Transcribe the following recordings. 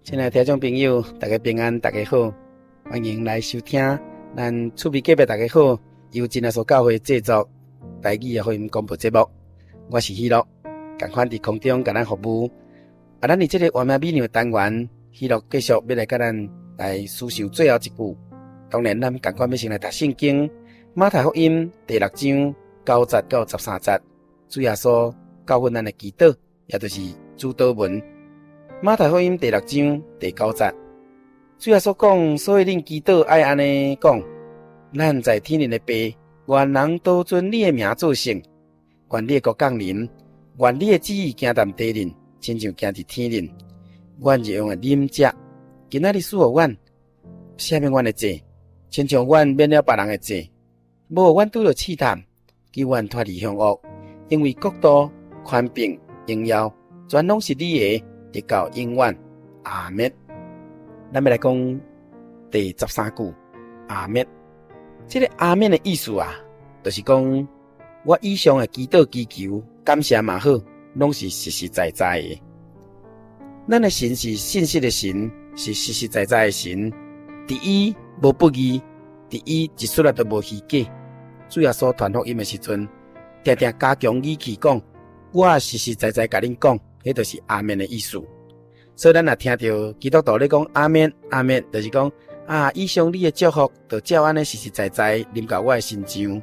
親愛的聽眾朋友，大家平安，大家好，歡迎來收聽咱厝邊隔壁大家好，由真耶穌教會製作台語的福音廣播節目。我是喜樂，仝款佇空中共咱服務。啊，咱佇這個活命美娘的單元，喜樂繼續欲來共咱來思想最後一句。當然，咱仝款欲先來讀聖經，馬太福音第六章9節到13節，主耶穌教訓咱的祈禱，也就是主禱文。馬太福音第六章第九節，主耶穌講，所以恁祈禱愛按呢講：咱在天頂的父，願人都尊你的名做聖，願你的國降臨，願你的旨意行佇地面，親像行佇天頂。阮日用的飲食，今仔日賜予阮，赦免阮的債，親像阮免了別人的債，無予阮拄著試探，救阮脫離凶惡，因為國度、權柄、榮耀，全攏是你的，直到永遠。阿們。咱欲來講第十三句，阿們。這個阿們的意思啊，就是講我以上的祈禱、祈求、感謝嘛好，攏是實實在在的。咱的神是信實的神，是實實在在的神。佇伊無不義，佇伊一絲仔都無虛假。主耶穌傳福音的時陣，定定加強語氣講：我實實在在共恁講，彼就是阿們的意思。所以咱若聽著基督徒咧講阿們阿們，就是講啊，以上你的祝福，就照按呢實實在在臨到我的身上。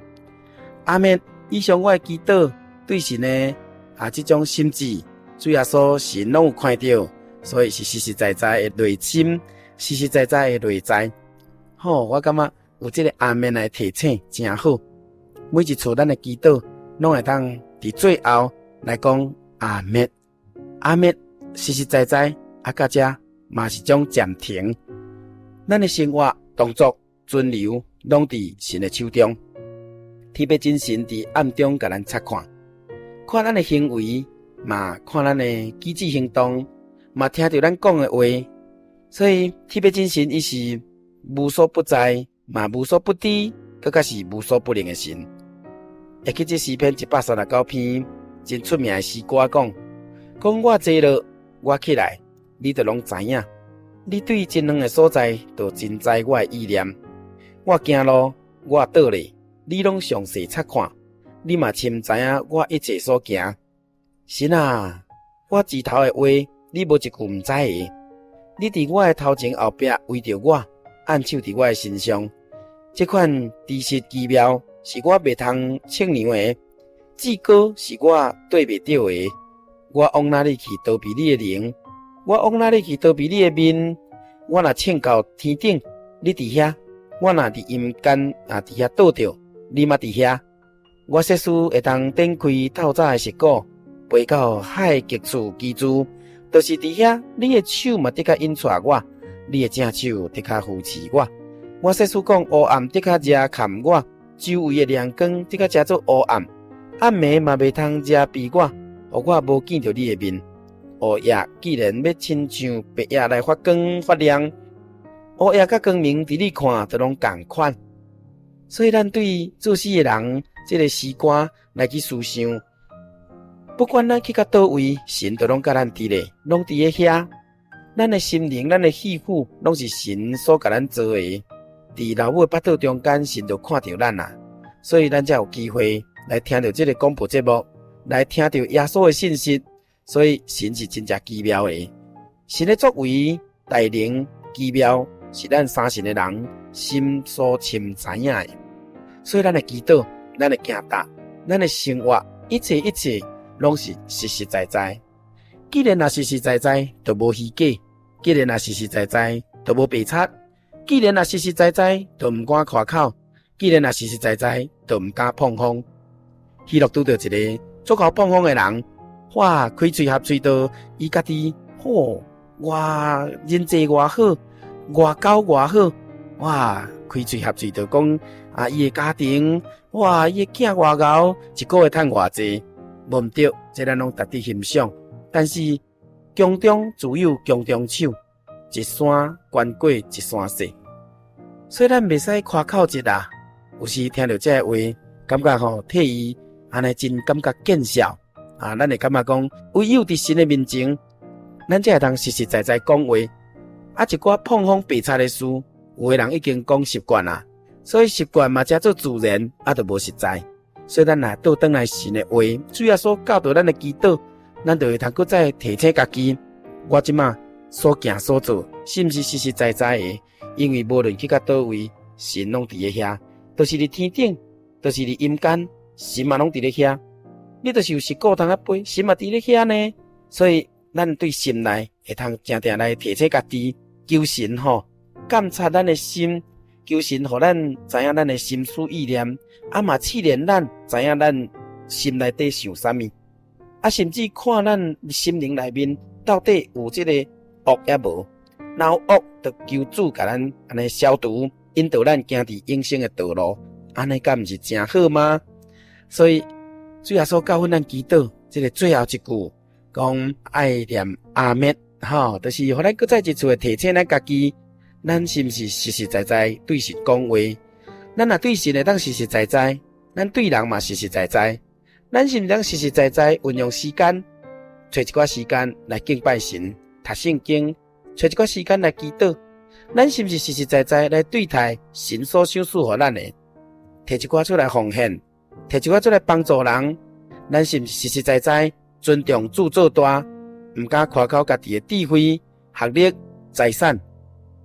阿們，以上我的祈禱對神的啊這種心志，主耶穌神攏有看著，所以是實實在在的內心，實實在在的內在。好，我感覺有這個阿們來提醒，誠好。每一次咱的祈禱，攏會當佇最後來講阿們，阿們，實實在在。啊，到這嘛是種暫停。咱的生活、動作、存留，攏佇神的手中。天父真神佇暗中共咱察看，看咱的行為，嘛看咱的舉止行動，嘛聽著咱講的話。所以天父真神伊是無所不在，嘛無所不知，閣較是無所不能的神。會記這詩篇139篇真出名的詩歌講，講我坐落，我起來，你都攏知影，你對真遠的所在都真知我的意念。我行路，我倒咧，你攏詳細察看，你嘛深知影我一切所行。神啊，我舌頭的話，你無一句毋知的。你佇我的頭前後壁圍著我，按手佇我的身上。這款知識奇妙，是我袂通測量的，至高是我對袂著的。我往哪裡去逃避你的靈？我往哪裡去逃避你的面？我若衝到天頂，你佇遐；我若佇陰間啊，佇遐倒著，你嘛佇遐。我設使會當展開透早的翼鼓，飛到海的極處居住，就是佇遐，你的手嘛的確引帶我，你的正手的確扶持我。我設使講烏暗的確遮蓋我，周圍的亮光的確成做烏暗，暗暝嘛袂通遮蔽我，予我無見著你的面。烏夜既然欲親像白夜來發光發亮，烏夜佮光明佇你看都攏仝款。所以咱對做死的人，這個詩歌來去思想，不管咱去到佗位，神都攏佮咱佇咧，攏佇咧遐。咱的心靈、咱的肺腑，攏是神所共咱造的。佇老母的腹肚中間，神就看著咱啊，所以咱才有機會來聽著這個廣播節目，來聽著耶穌的信息。所以神是真正奇妙的，神的作為、大能、奇妙，是咱相信的人心所深知影的。所以咱的祈禱、咱的行動、咱的生活，一切一切，攏是實實在在。既然若實實在在，就無虛假；既然若實實在在，就無白賊；既然若實實在在，就毋敢誇口；既然若實實在在，就毋敢膨風。喜樂拄著一个足夠膨風的人。哇，開喙合喙都伊家己，嚯，偌人際偌好，外交偌好，哇，開喙合喙就講啊，伊的家庭，哇，伊的囝偌𠢕，一個月趁偌濟，無毋對，這咱攏值得欣賞。但是宮中自有宮中醜，一山懸過一山細，所以咱袂使誇口舌啊。有時聽著這个話，感覺吼替伊按呢真感覺見笑。啊，咱會感覺講，唯有佇神的面前，咱才會當實實在在講話，啊，一寡膨風白賊的事，有的人已經講習慣啦，所以習慣嘛，成做自然，啊，就無實在。所以咱若倒轉來神的話，主耶穌教導咱的祈禱，咱就會通閣再提醒家己，我這馬所行所做，是毋是實實在在的？因為無論去到佗位，神攏佇咧遐，就是佇天頂，就是佇陰間，神嘛攏佇咧遐。你就是有十股通仔飛，神嘛佇咧遐呢。所以咱對心內會通誠定來提醒家己，求神吼監察咱的心，求神予咱知影咱的心思意念，啊嘛試煉咱知影咱心內底想啥物，啊甚至看咱心靈內面到底有這個惡抑無。若有惡，就求主共咱按呢消除，引導咱行佇永生的道路，按呢敢毋是誠好嗎？所以主耶穌教訓咱祈禱，這個最後一句講愛念阿們，吼，就是予咱閣再一次的提醒咱家己，咱是毋是實實在在對神講話？咱若對神會當實實在在，咱對人嘛實實在在，咱是毋是當實實在在運用時間，揣一寡時間來敬拜神、讀聖經，揣一寡時間來祈禱？咱是毋是實實在在來對待神所賞賜予咱的，提一寡出來奉獻，提一寡出來幫助人？咱是毋是實實在在尊重主做大，毋敢誇口家己的智慧、學歷、財產？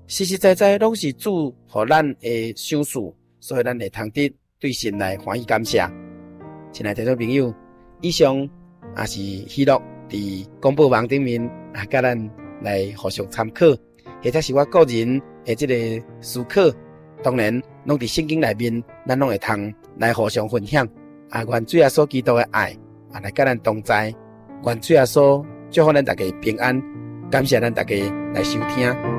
實實在在攏是主予咱的賞賜，所以咱會通得對神來歡喜感謝。親愛聽眾朋友，以上也是喜樂佇廣播網頂面啊，佮咱來互相參考，或者是我個人的這個思考，當然攏佇聖經內面，咱攏會通來互相分享。啊，願主耶穌基督的愛啊，來佮咱同在。願主耶穌祝福咱大家平安，感謝咱大家來收聽。